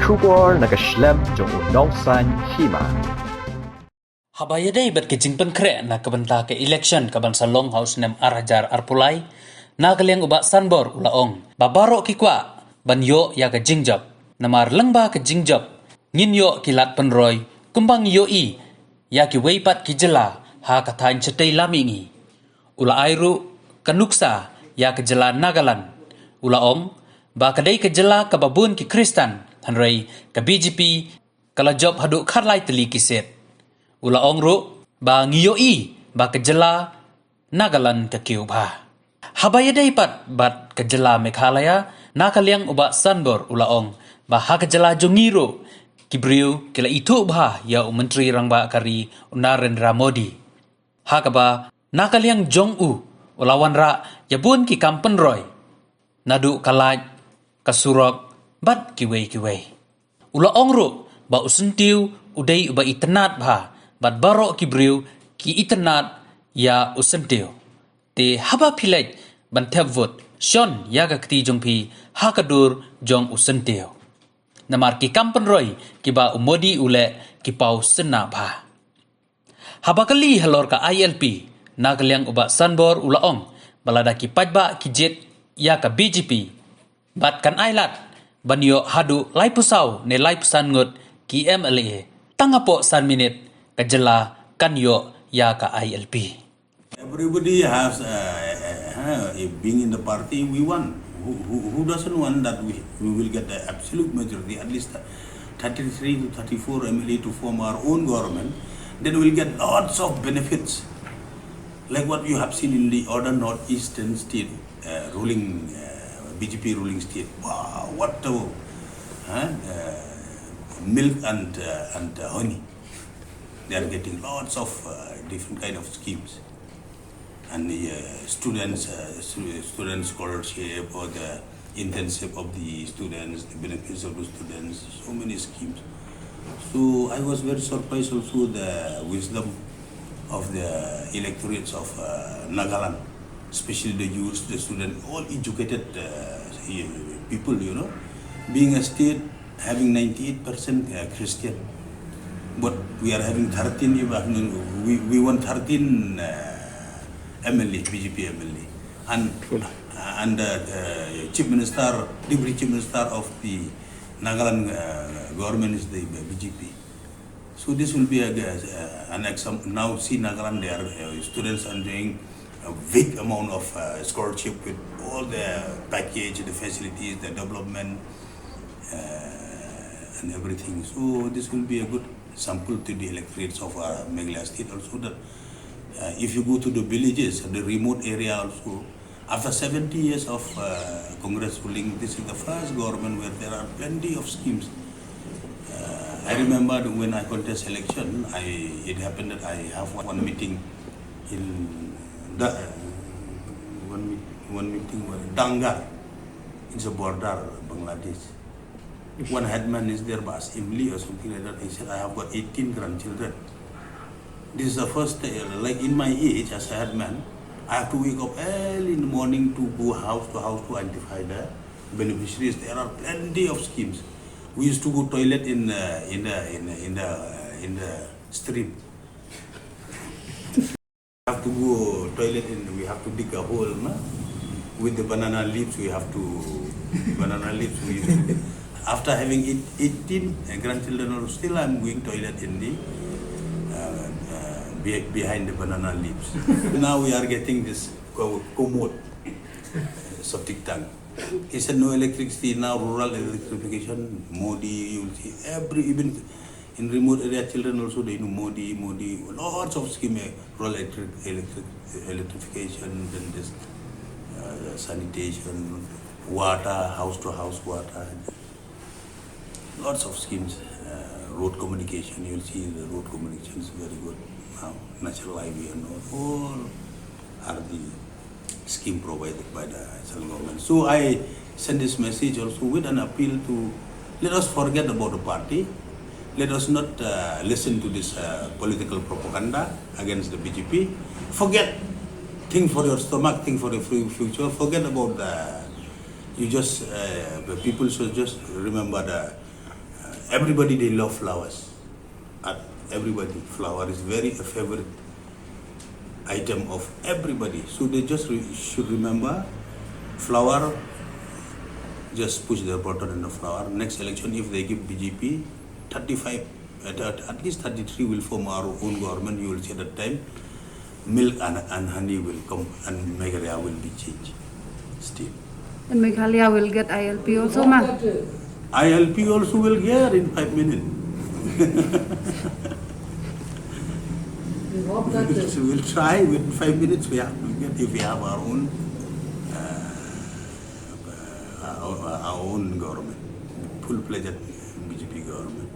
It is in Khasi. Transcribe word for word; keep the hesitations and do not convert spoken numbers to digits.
Khubor na ka shlem jong u nongsan hima. Haba ïadei bad ka jingpynkhreh na ka bynta ka election ka ban sa long ha u snem ar hajar arphew lai, na ka liang u Bah Sanbor u la ong ba baroh ki kwah ban ïoh ïa ka jingjop. Namar lyngba ka jingjop ngin ïoh ki lad pynroi kumba ngi ïohi ïa kiwei pat ki jylla ha ka thaiñ shatei lam mihngi. U la ai ruh ka nuksa ïa ka jylla Nagaland. U la ong ba ka dei ka jylla kaba bun ki Khristan, hynrei ka B J P ka la jop haduh khatlai tylli ki seat. U la ong ruh ba ngi ïohi ba ka jylla Nagaland ka kiew bha. Haba ïadei pat bad ka jylla Meghalaya, na ka liang u Bah Sanbor u la ong ba ha ka jylla jong ngi ruh ki briew ki la ithuh bha ïa u Myntri Rangbah ka ri u Narendra Modi. Ha kaba na ka liang jong u u la wanrah ïa bun ki kam pynroi, naduh ka light, ka surok bad kiwei kiwei. U la ong ruh ba u syntiew u dei uba itynnad bha bad baroh ki briew ki itynnad ïa u syntiew. Te haba phi leit ban thep vote, shon ïa ka kti jong phi ha ka dur jong u syntiew. Namar ki kam pynroi kiba u Modi u leh ki paw synna bha. Haba kylli halor ka I L P, na ka liang u Bah Sanbor u la ong ba lada ki paidbah ki jied ïa ka B J P bad kan ai lad ban ïoh haduh laiphew saw ne laiphew san ngut ki M L A, tang hapoh san minit ka jylla kan ïoh ïa ka I L P. Everybody has, uh, uh, uh, being in the party, we want. Who, who, who doesn't want that we, we will get the absolute majority, at least thirty-three to thirty-four M L A to form our own government? Then we'll get lots of benefits, like what you have seen in the other northeastern state, uh, ruling, uh, B J P ruling state. Wow, what the, huh? Uh, milk and, uh, and, uh, honey. They are getting lots of, uh, different kind of schemes. And the, uh, students, uh, stu-, student scholarship or the internship of the students, the benefits of the students, so many schemes. So I was very surprised also the wisdom of the electorates of, uh, Nagaland, especially the youths, the students, all educated, uh, people, you know. Being a state having ninety-eight percent, uh, Christian, but we are having thirteen, you have, we, we won thirteen, uh, M L A, B J P M L A. And, and, uh, uh, Chief Minister, Deputy Chief Minister of the Nagaland, uh, government is the B J P. So this will be a, uh, an exam. Now see Nagaland, their, uh, students are enjoying a big amount of, uh, scholarship with all the package, the facilities, the development, uh, and everything. So this will be a good sample to the electorates of, uh, Meghalaya state also that, uh, if you go to the villages, the remote area also, after seventy years of, uh, Congress ruling, this is the first government where there are plenty of schemes. Uh, I remember when I contest election, I, it happened that I have one meeting in the, uh, one meet-, one meeting was Dangar. It's a border, Bangladesh. One headman is there, Bas Imli or something like that. He said, "I have got eighteen grandchildren." This is the first, uh, like, in my age as a headman, I have to wake up early in the morning to go house to house to identify the beneficiaries. There are plenty of schemes. We used to go toilet in, uh, in the, in the, in the, uh, in the stream. Have to go toilet and we have to dig a hole, no? With the banana leaves, we have to, banana leaves, we used to dig. After having eight, eighteen, uh, grandchildren, or still I'm going toilet in the, uh, uh, be-, behind the banana leaves. Now we are getting this co-, commode, septic tank. He said no electricity, now rural electrification, Modi, you will see every, even in remote area, children also, they know Modi, Modi, lots of scheme, eh, rural electric, electric, electrification, then this, uh, sanitation, water, house to house water, lots of schemes, uh, road communication, you'll see the road communication is very good now, National Highway and all, all are the scheme provided by the central government. So I send this message also with an appeal to, let us forget about the party. Let us not, uh, listen to this, uh, political propaganda against the B J P. Forget. Think for your stomach, think for your fu-, future. Forget about the, you just, uh, the people should just remember the, Everybody, they love flowers. At everybody, flower is very a favorite item of everybody. So they just re- should remember flower. Just push their button and the flower. Next election, if they give B J P, thirty-five, at, at, at least thirty-three will form our own government. You will see that time milk and, and honey will come and Meghalaya will be changed. Still. And Meghalaya will get I L P also, ma. I L P also will get in five minutes. We hope that So we'll try with five minutes we have to get if we have our own uh, our, our own government, full-fledged B J P government.